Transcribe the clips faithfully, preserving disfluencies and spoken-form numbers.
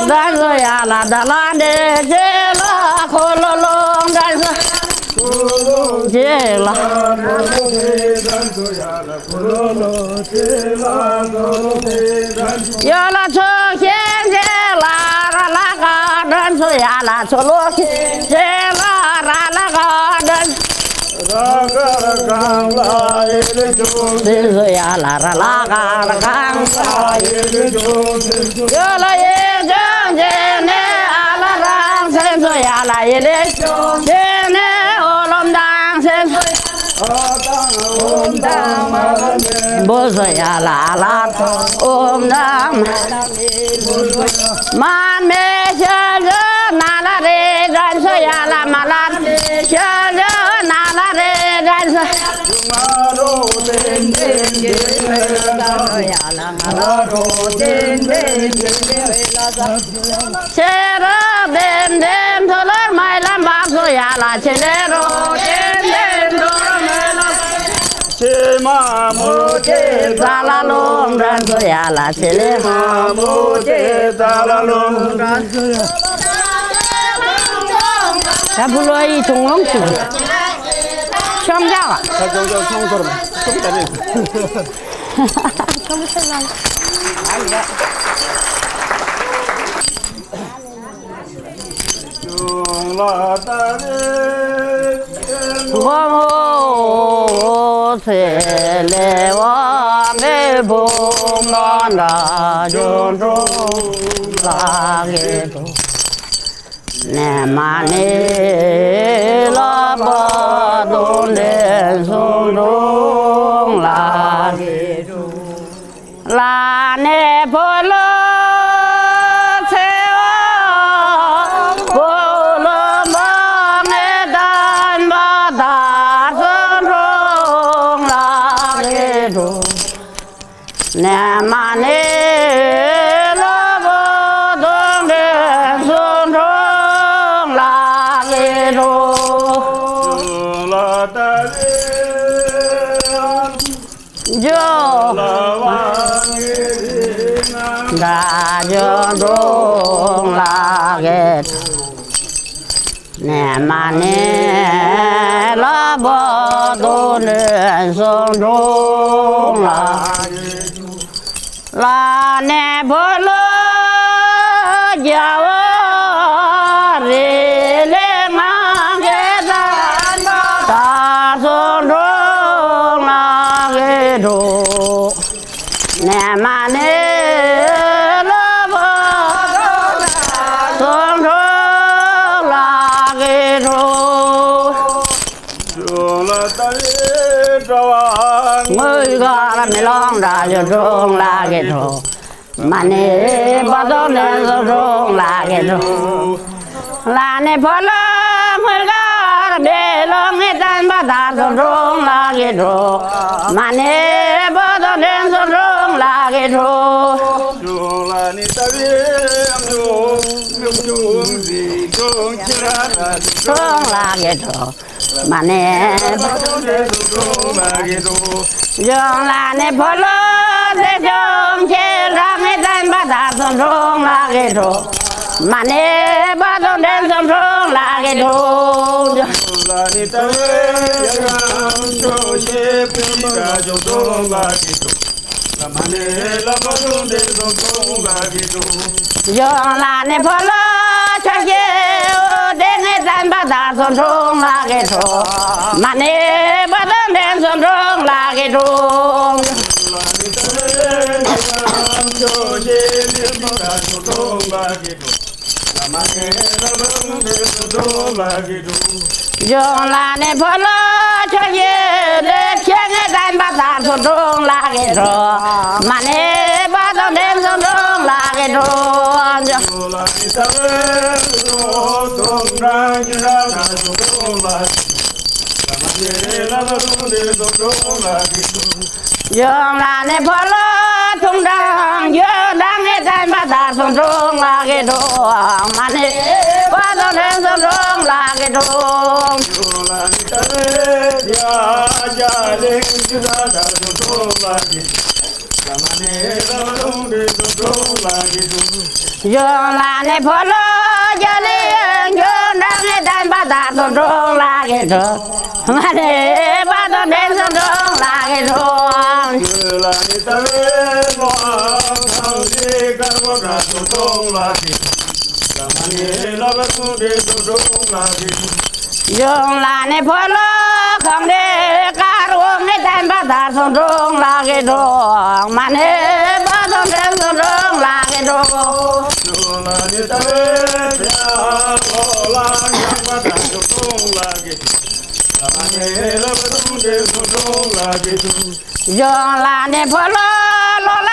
དྲན་སོ་ཡ་ལ་ད་ལ་འདྲེ་ཆེ་ལ་འཁོར་ལོ་ལོང་དྲན་སོ་ཆེ་ལ། ཡ་ལ་ཚོ་ཤེས་ཆེ་ལ་ར་ལ་ག་དྲན་སོ་ཡ་ལ་ཚོ་ལོ་ཤེས་ཆེ་ལ་ར་ལ་ག་དྲན། སེམས་སུ་ཡ་ལ་ར་ལ་ག་ར་གང་ས་ཡ་ལ་ཡེ་ཅོང་ཅེ་ནེ་ཨ་ལ་རང་སེམས་སུ་ཡ་ལ་ཡེ་ལེ་ཅོང་ཅེ་ནེ་ཨོ་ལོམ་དང་སེམས་སུ་ཨོམ་དང་མ་ལ་ནེ་བོ་སུ་ཡ་ལ་ཨ་ལ་ཨོམ་དང་མ་ལ་ནེ་བོ་སུ་ཡ་མ་མེ་ཤ་ལ་ན་ལ་རེ་རན་སོ་ཡ་ལ་མ་ལ་ཤ་ལ་ན་ལ་རེ་རན་སོ་ཡ་ལ་ང་ལ་རོ་ཏེན་ཏེན་ཤེ་རོ་ཏེན་ཏེན་ཐོ་ལོར་མའི་ལམ་བབ་སོ་ཡ་ལ་ཆེ་ལེ་རོ་ཏེན་ཏེན་ཐོ་ལོར་མའི་ལམ། ཆེ་མ་མོ་ཆེ་ཙ་ལ་ལོང་དྲན་སོ་ཡ་ལ་ཆེ་ལེ་མ་མོ་ཆེ་ཙ་ལ་ལོང་དྲན་སོ་ཡ། ད་བུ་ལོ་ཡི་ཐུང་ལོང་ཞིག་ཤོང་རྒྱག་ད་ཅོང་ཅོང་ཤོང་ཚོར་ཤོང་ད་རེད། ཚེ་ལེ་བ་མེ་བུ་མ་ན་ཇོ་འགྲོ་ལ་གེ་འགྲོ། ནེ་མ་ནེ་ལ་བ་དོ་ནེ་སུ་འགྲོ་ལ་གེ་འགྲོ། ལ་ནེ་ཕོ་ལོ་ཚེ་བ་ཕོ་ལོ་མ་ངེ་དན་བ་དར་སོ་འགྲོང་ལ་གེ་འགྲོ། ནེ་མ་ནེ་ལོ་བོ་དོ་ནེ་སོ་འགྲོང་ལ་གེ་འགྲོ། ཇོ་ལ་ཇོ་འགྲོང་ལ་གེ་འགྲོ། ནེ་མ་ནེ་ལ་བ་དོ་ནེ་སོ་འགྲོང་ལ་གེ་འགྲོ། ལ་ནེ་བོ་ལོ་རྒྱ་བ་རེ་ལེ་ང་གེ་ད་ད་སོ་འགྲོང་ལ་གེ་འགྲོ། ནེ་མ་ནེ་ལ་བ་སོ་འགྲོང་ལ་གེ་འགྲོ། ལ་ད་རེ་གྲ་བ་ངོས་གར་མེ་ལོང་འདྲ་ཇོ་འགྲོང་ལ་གེ་འགྲོ། མ་ནེ་བ་དོ་ནེ་སོ་འགྲོང་ལ་གེ་འགྲོ། ལ་ནེ་ཕོ་ལོ་ངོས་གར་མེ་ལོང་ངེ་དན་བ་དར་སོ་འགྲོང་ལ་གེ་འགྲོ། མ་ནེ་བ་དོ་ནེ་སོ་འགྲོང་ལ་གེ་འགྲོ། ལ་ནེ་ད་རེ་ཡང་ཇོ་ངོས་ཇོ་ཟི་ཇོ་ཁྱེད་ར་ད་འགྲོང་ལ་གེ་འགྲོ། མ་ནེ་བ་དོ་ནེ་སོ་འགྲོང་ལ་གེ་འགྲོ། ཇོ་ལ་ནེ་ཕོ་ལོ་ཚེ་ཅོང་ཁྱེད་རང་ངེ་དན་བ་དར་སོ་འགྲོང་ལ་གེ་འགྲོ། མ་ནེ་བ་དོ་ནེ་སོ་འགྲོང་ལ་གེ་འགྲོ། ལ་ནེ་ད་རེ་ཡང་ཇོ་ཤེ་པི་ཀ་ཇོ་འགྲོང་ལ་གེ་འགྲོ། ལ་མ་ནེ་ལ་བ་དོ་ནེ་སོ་འགྲོང་ལ་གེ་འགྲོ། ཇོ་ལ་ནེ་ཕོ་ལོ་ཆ་ཤེ་འོ་དེ་ངེ་དན་བ་དར་སོ་འགྲོང་ལ་གེ་འགྲོ། མ་ནེ་བ་དོ་ནེ་སོ་འགྲོང་ལ་གེ་འགྲོ། ལ་ནེ་ད་རེ་ཇོ་ཤེ་པི་ཀ་ཇོ་འགྲོང་ལ་གེ་འགྲོ། ལ་མ་ནེ་ལ་བ་དོ་ནེ་སོ་འགྲོང་ལ་གེ་འགྲོ། ཇོ་ལ་ནེ་ཕོ་ལོ་ཆ་ཤེ་དེ་ཁྱེད་ངེ་དན་བ་དར་སོ་འགྲོང་ལ་གེ་འགྲོ། མ་ནེ་བ་དོ་ནེ་སོ་འགྲོང་ལ་གེ་འགྲོ། ཇོ་ལ་ནེ་ད་རེ་ཇོ་འགྲོང་ལ་གེ་འགྲོ། ལ་མ་ནེ་ལ་བ་དོ་ནེ་སོ་འགྲོང་ལ་གེ་འགྲོ། ཇོ་ལ་ནེ་ཕོ་ལོ་ཐུང་ཀྲང་ཇོ་འདྲ་ངེ་དན་བ་དར་སོ་འགྲོང་ལ་གེ་འགྲོ། མ་ནེ་བ་དོ་ནེ་སོ་འགྲོང་ལ་གེ་འགྲོ། ཇོ་ལ་ནེ་ད་རེ་ཡ་ཡ་ལེ་ཇོ་ད་དར་སོ་འགྲོང་ལ་གེ་འགྲོ། གཞུང་ལ་ནི་འཕོ་ལོ་རྒྱ་རི་འགྱུར་འདྲ་ངེས་བསྟན་པ་དར་སོ་འབྲོང་ལ་གི་འགྲོ། མ་ནི་བ་དོ་འདྲེན་སོ་འབྲོང་ལ་གི་འགྲོ། ལ་ནི་ད་བའི་ལོ་ཨ་ཁང་གི་དཀར་པོ་དར་སོ་འབྲོང་ལ་གི་འགྲོ། མ་ནི་ལ་བ་དོ་འདྲེན་སོ་འབྲོང་ལ་གི་འགྲོ། གཞུང་ལ་ནི་འཕོ་ལོ་ཁང་རེ་དཀར་པོ་ངེས་བསྟན་པ་དར་སོ་འབྲོང་ལ་གི་འགྲོ། མ་ནི་བ་དོ་འདྲེན་སོ་འབྲོང་ལ་གི་འགྲོ། གཞུང་ལ་ནི་ད་བའི་ལོ་ལ་ཡང་པ་དར་སོ་འབྲོང་ལ་གི་འགྲོ། མ་ནི་ལ་བ་དོ་འདྲེན་སོ་འབྲོང་ལ་གི་འགྲོ། གཞུང་ལ་ནི་འཕོ་ལོ་ལོ་ལ་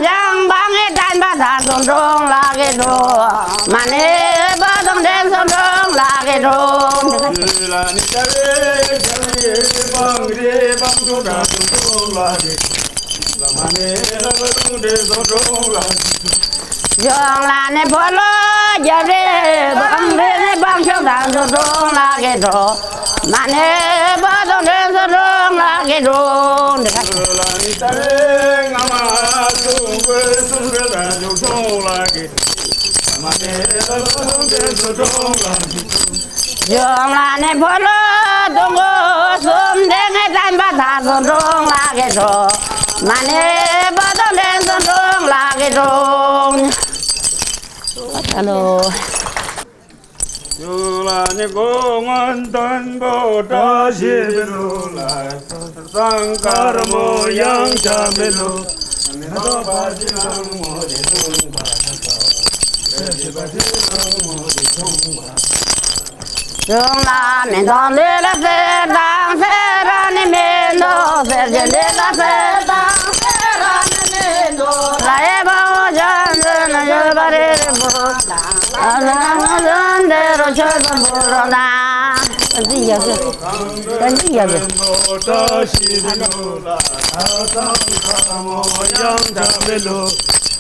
འཇང་བ་ངེས་བསྟན་པ་དར་སོ་འབྲོང་ལ་གི་འགྲོ། མ་ནི་བ་དོ་འདྲེན་སོ་འབྲོང་ལ་གི་འགྲོ། ལ་ནི་ད་རེ་ད་རེ་བང་རེ་བང་དོ་དར་སོ་འབྲོང་ལ་གི་འགྲོ། མ་ནི་ལ་བ་དོ་འདྲེན་སོ་འབྲོང་ལ་གི་འགྲོ། གཞུང་ལ་ནི་འཕོ་ལོ་རྒྱ་རེ་བང་རེ་ནི་བང་ཤོག་དར་སོ་འབྲོང་ལ་གི་འགྲོ། མ་ནི་བ་དོ་འདྲེན་སོ་འབྲོང་ལ་གི་འགྲོ། འདི་ག་ལ་ནི་ད་རེ་ང་མ་སུ་གོས་སུ་གོས་ལ་འཇུག་འབྲོང་ལ་གི་མ་ནི་ལ་བ་དོ་འདྲེན་སོ་འབྲོང་ལ་གི་འགྲོ། གཞུང་ལ་ནི་འཕོ་ལོ་སྟོང་གོ་གསུམ་འདྲེན་ངེས་བསྟན་པ་དར་སོ་འབྲོང་ལ་གི་འགྲོ། མ་ནི་བ་དོ་འདྲེན་སོ་འབྲོང་ལ་གི་འགྲོ། ཨ་ལོ། གཞུང་ལ་ནི་གོ་སྔོན་སྟོན་པོ་བཀྲ་ཤིས་པའི་ལུགས་ལ། སང་དཀར་མོ་ཡང་བྱ་མི་ལུགས། མི་ཐོག་པ་ཅི་ལང་མོ་དེ་གསུངས་པ། ལ་མི་འདང་འདི་ལ་གསེར་དང་གསེར་ར་ནི་མི་འདུག་གསེར་གྱི་འདི་ལ་གསེར་དང་གསེར་ར་ནི་མི་འདུག་ལ་ཡེ་བོ་ཅན་འདི་ནི་ཡོད་པ་རེད་པོ། ཨ་ལ་ངོ་ཅན་འདི་རུ་ཆོས་པ་པོ་རོ་ན། འདི་ཡག་གི། འདི་ཡག་གི།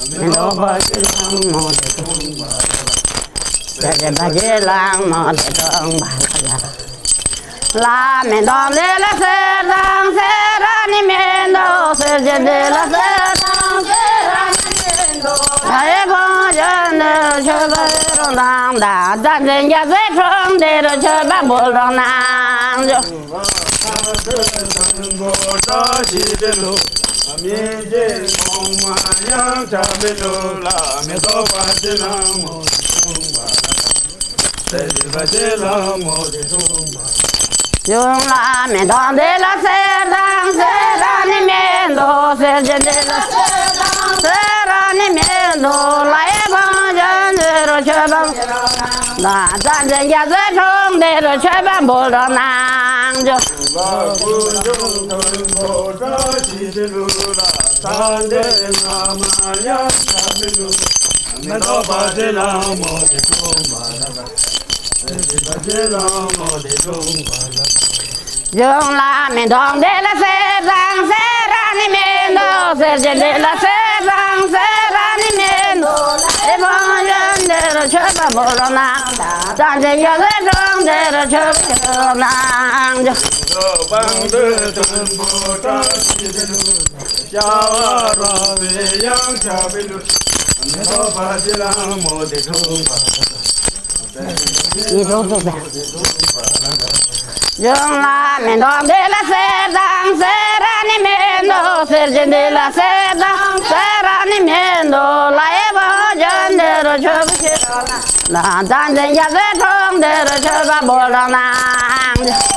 མི་འདུག་པ་ཅི་ལ་མོ་དེ་གསུངས་པ། ལ་མི་འདང་འདི་ལ་གསེར་དང་གསེར་ར་ནི་མི་འདུག་གསེར་གྱི་འདི་ལ་གསེར་དང་གསེར་ར་ནི་མི་འདུག་ཨ་ཡེ་བོ་ཅན་འདི་ཆོས་པ་རོ་དང་དང་། ད་འཛིན་རྒྱ་མཚོའི་འཕྲང་འདི་རུ་ཆོས་པ་འབུལ་རོགས་གནང་། མི་རྗེ་ཐོག་མ་ཡང་བྱ་མི་ལུགས་ལ་མི་ཐོག་པ་ཅི་ལ་མོ་དེ་གསུངས་པ། གཞུང་ལ་མི་འདང་འདི་ལ་གསེར་དང་གསེར་ར་ནི་མི་འདུག་གསེར་གྱི་འདི་ལ་གསེར་དང་གསེར་ར་ནི་མི་འདུག་ལ་ཡེ་བོ་ཅན་འདི་རུ་ཆོས་པ། ད་ད་འཛིན་རྒྱ་མཚོའི་འཕྲང་འདི་རུ་ཆོས་པ་འབུལ་རོགས་གནང་། གཞུང་ལ་མི་འདང་འདི་ལ་གསེར་དང་གསེར་ར་ནི་མི་འདུག་གསེར་གྱི་འདི་ལ་གསེར་དང་གསེར་ར་ནི་མི་འདུག་ལ་ཡེ་བོ་ཅན་འདི་རུ་ཆོས་པ་འབུལ་རོགས་གནང་། ད་འཛིན་རྒྱ་མཚོའི་འཕྲང་འདི་རུ་ཆོས་པ་འབུལ་རོགས་གནང་། གཞུང་ལ་མི་འདང་འདི་ལ་གསེར་དང་གསེར་ར་ནི་མི་འདུག་གསེར་གྱི་འདི་ལ་གསེར་དང་གསེར་ར་ནི་མི་འདུག་ལ་ཡེ་བོ་ཅན་འདི་རུ་ཆོས་པ་ཤེས་རོགས་གནང་། ད་འཛིན་རྒྱ་མཚོའི་འཕྲང་འདི་རུ་ཆོས་པ་འབུལ་རོགས་གནང་།